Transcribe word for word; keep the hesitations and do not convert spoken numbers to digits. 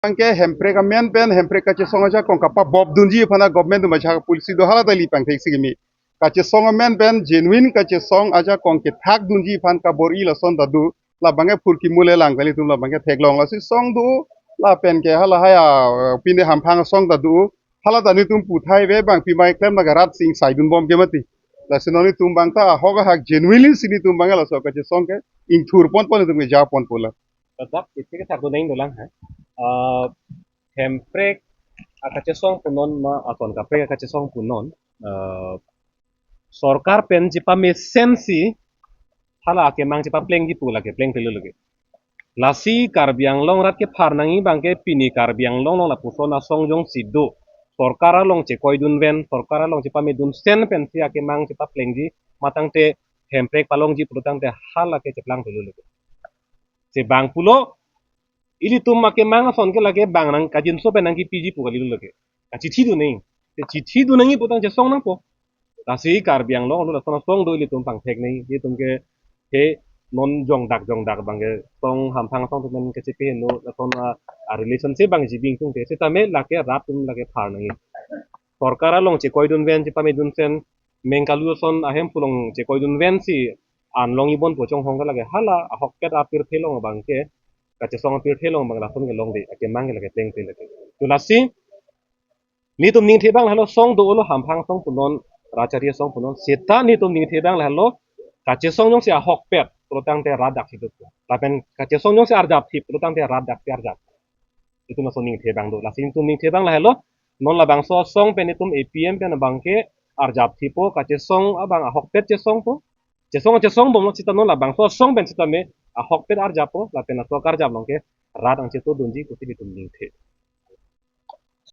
Anke Hemprek amen pen Hemprek kachesong ajakong kapabop dunji aphan a government atum ajahak policy do, hala ta ili pangthek si kimi. Kachesong amen pen genuine kachesong ajakong kethak dunji aphan kabor-i lason ta do. Labang ke phurkimo le lang kali atum labang ke theklong, lasi song do. Lapen ke hala haya, eh, pine hamphang song ta do. Hala ta netum puthai ave, bang pima klem laga rat sing saidun bom ke mati. Lasi non netum bang ta ahok ahak genuinely si netum bang laso kachesong ke ingthur ponpo, netum ke ja ponpo la. Ladak isi kethak do neng dolang ha. Ah, Hemprek akachesong punon ma ason kaprek akachesong punon, ah, sorkar pen chepamesen si hala akemang chepaplengji pu lake plengplelo lake. Lasi Karbi Anglong rat kephar nangji abang ke pini Karbi Anglong along lapuson asong jongsi do, sorkar along chekoidun ven, sorkar along chepamedun sen pensi akemang chepaplengji, matangte Hemprek palongji pulotangte hala ke cheplangplelo lake. Chebang pulo, ilitum akemang ason ke lake bang nang kajinso pen nangkepiji pu kalilo lake. Kachithi do nangji. Te chithi do nangji putang chesong nangpo. Lasi Karbi Anglong along lason asong do, ilitum pangthek nangji. Ilitum ke he non jongdak jongdak abang ke song hamphang song atum pen kachepeheno lason a, a relationship abang jibing tung te. Setame lake rat atum lake phar nangji. Sorkar along chekoidun ven, chepamedun sen, mengkalu ason ahemphu along chekoidun ven si an longji bon pu chonghong ke lake hala ahokpet apirthe along abang ke, kachesong apirthe along abang lason ke longde, akemang ke lake plengple lake. To lasi netum ningthe abang lahelo, song do-olo, hamphang song punon, rachari song punon, seta netum ningthe abang lahelo, kachesong jongsi ahokpet pulotangte rat daksi do. Lapen kachesong jongsi arjapthip pulotangte rat daksi arjap. Itum laso ningthe abang do. Lasi itum ningthe abang lahelo, non labangso asong pen itum A P M pen abang ke arjapthippo, kachesong abang ahokpet chesongpo. Chesong chesong bomlo seta non labangso asong pen setame ahokpet arjappo, lapen laso akarjap along ke rat angchito dunji pusi itum ningthe.